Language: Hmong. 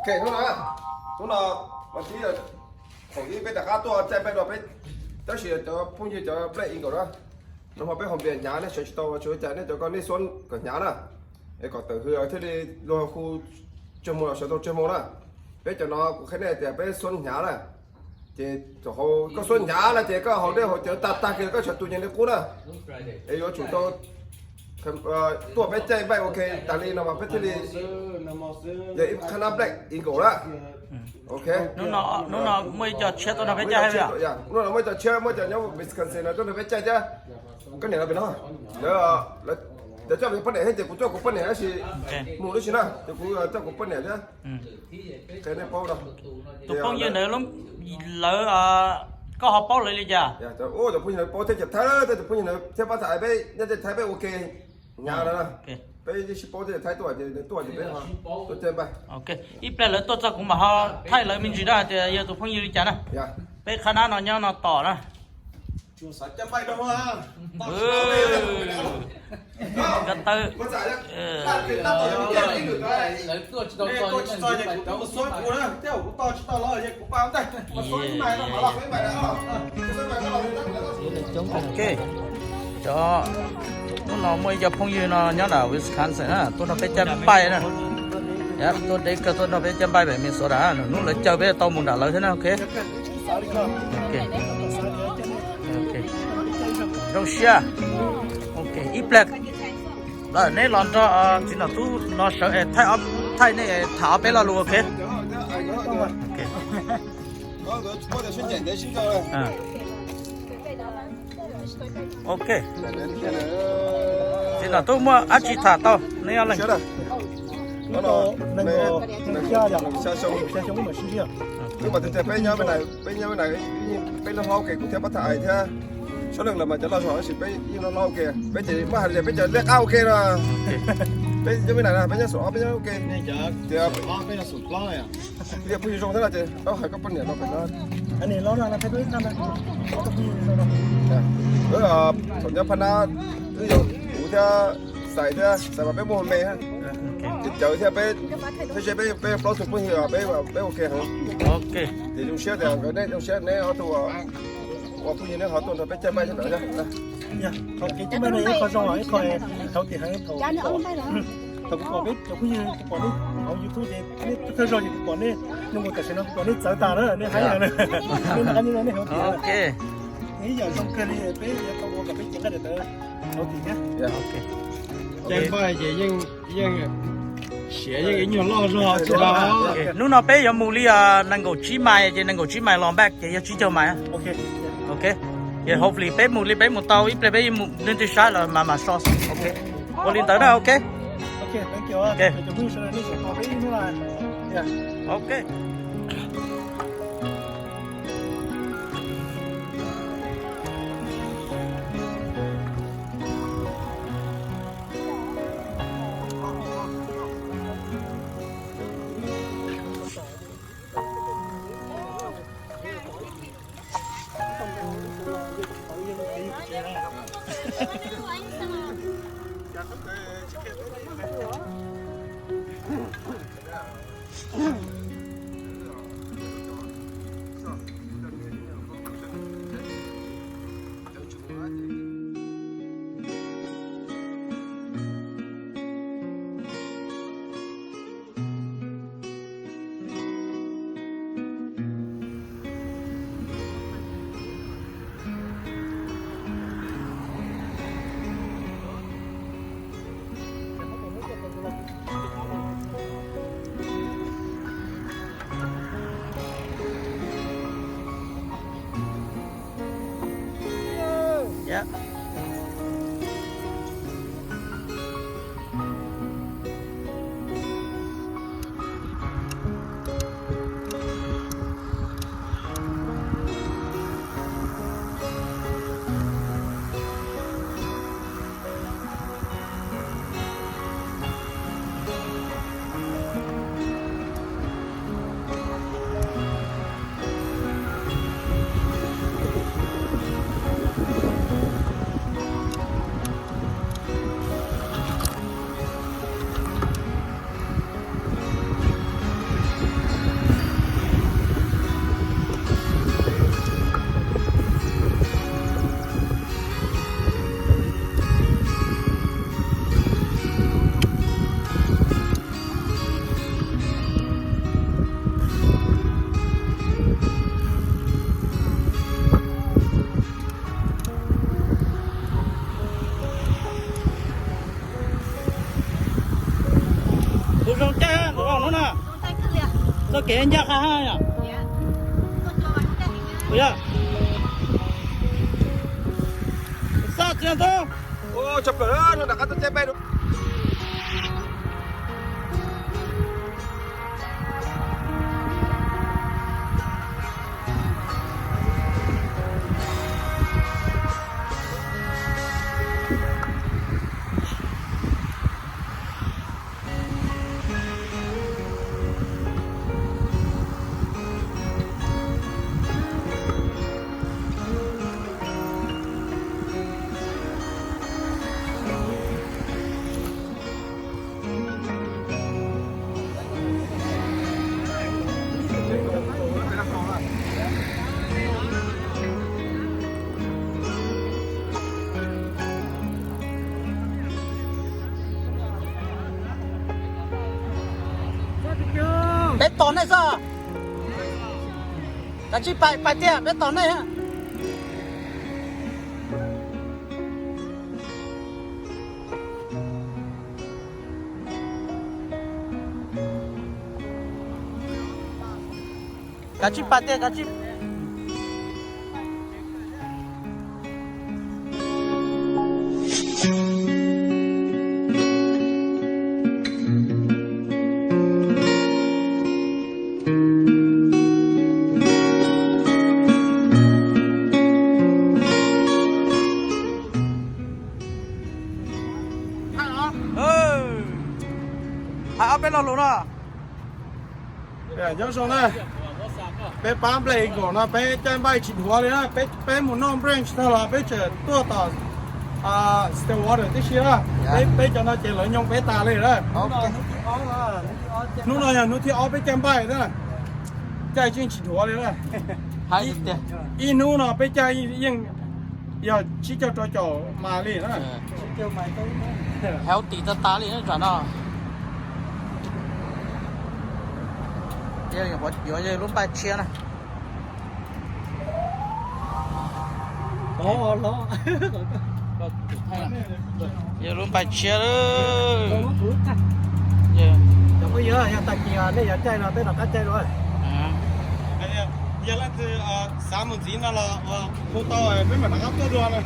Ok, hnub no, hnub no mas tib thaum ib peb rov qab tuaj caij npaij dua peb, tab sis cov phooj ywg cov Black Eagle na, no mas peb hau npias hnyav nej sawv tsis tau tsis ua cas nej cov koj nej xuab kom hnyav na, es kom tawm hws thiaj li luag hu tsawg moo los sawv tau tsawg moo na. Peb cov no kuv qhia nej tias peb xuab hnyav na, ces thaum hauv koj xuab hnyav na ces koj hauv dej hauv cawv tag tag kiag koj tshav tus nyeeg li qub na, es yuav tsum tau tuaj peb caij npaij ua ke tas li no mas peb thiaj li yog ib qhab nab Black Eagle na. Ok. Hnub no muaj ib co tshiab tuaj nrog peb caij thiab. Hnub no muaj ib co tshiab muaj cov nyob Wisconsin no tuaj nrog peb caij thiab. Koj niam lawv pem no, lawv, lawv coj lawv poj niam thiab ces kuv coj kuv poj niam tab sis mus lub si na ces kuv coj kuv poj niam thiab. Qhia nej paub no. Tus phooj ywg ntawd lawv, koj ho paub lawv li cas? Tus phooj ywg ntawd paub teb chaws Thaib, tej tus phooj ywg ntawd thiab pab tham peb nyob tej Thaib peb ua ke hnyav lawm. Peb yeej sib paub teb chaws Thaib tuaj ces tuaj ces peb tuaj caij npaij. Ib pliag lawv tuaj txog kuv mam ho thaij lawv me ntsis na hais tias yog tus phooj ywg li cas na. Peb qhab nab no nyob no tos na. Ko taw. Ok, cov, hnub no muaj ib co phooj ywg no nyob nram Wisconsin na tuaj nrog peb caij npaij na. Tuaj deb kawg tuaj nrog peb caij npaij pem Minnesota na, hnub lawv caw peb tau mus nram lawv thiab na. Ok. Zoo siab. Ok, ib pliag neb los nrog txiv nom tub no sawv es thaij nej tham ob peb lo lus, ok. Ok, txiv nom tub muaj dab tsi tham tau neb ob leeg. Peb nyob, peb nyob ua ke kuv thiab pab tham thiab, suab leej hlob ua ke thiab, suab leej los mas cov loj zog tab sis peb yeej hlob hlob ua ke, peb ces muab hais tias peb cov liab qab ua ke no. Peb nyob peb na, peb nyob xum ob peb nyob ua ke, tias phooj ywg zoo thiab no ces tau hais koj poj niam no pem no. Thaum nyob Phab Nab twb yog kuv thiab Xais thiab Xais mas peb muaj me, ces cawv thiab peb, thiab seb peb, peb plaub tug phooj ywg peb, peb ua ke heev. Ces zoo siab tias nkawd neb zoo siab neb ob tug ua phooj ywg neb ho tuaj nrog peb caij npaij thiab ntawd. Qhov kev caij npaij no ib qho zoo ib qho thov tias heev thaum, thaum kuv pom peb cov phooj ywg kuv pom neb hauv YouTube ces neb thawj zaug ces kuv pom neb, nub nkaus tam sim no kuv pom neb txawv tas na, neb hais li nej hauv tias ib yam zoo kawg li peb yuav tau ua kom peb cev nqaij daim tawv hauv tim thiab. Caij npaij ces yeej, yeej siav yeej ib nyuag loj zog tsis los. Hnub no peb yuav mus li nees nkaum tsib mais ces nees nkaum tsib mais los back ces yog tsib caug mais. Ok, ces hopefully peb mus li peb mus tau ib pliag peb mus leej twg saib los mas mam so xwb. Ok, ua li ntawd na. Ok, ok. Txoj kev ncaj qha yom. Xaj txiv ntxawg. Tshaj plaws, no rov qab tuaj caij npaj dua. Peb tos nej xwb. Kav tsij pais, pais tiag, peb tos nej. Kav tsij pais tiag, kav tsij. Hais ob peb lo lus no. Nyob zoo na, peb pab nplej nkaum no peb caij npaij tsis dhuav li na, peb, peb mus noj nplej tsis tau los peb tseem tuaj tom Stillwater tib si na. Peb, peb cov no ces lawv nyoo peb tas li na. Hnub no yog hnub thib ob peb caij npaij na, caij yeej tsis dhuav li na. Ib hnub no peb caij yeej yog tsib caug rau caum mas li na. Healthy tas tas li tam no. Yuav lub npaij tshiab na. Yog lub npaij tshiab. Yog tag kis nej yuav caij no peb rov qab caij dua. Yog leej twg xav mus ntxiv no los hu tau peb mam rov qab tuaj dua na.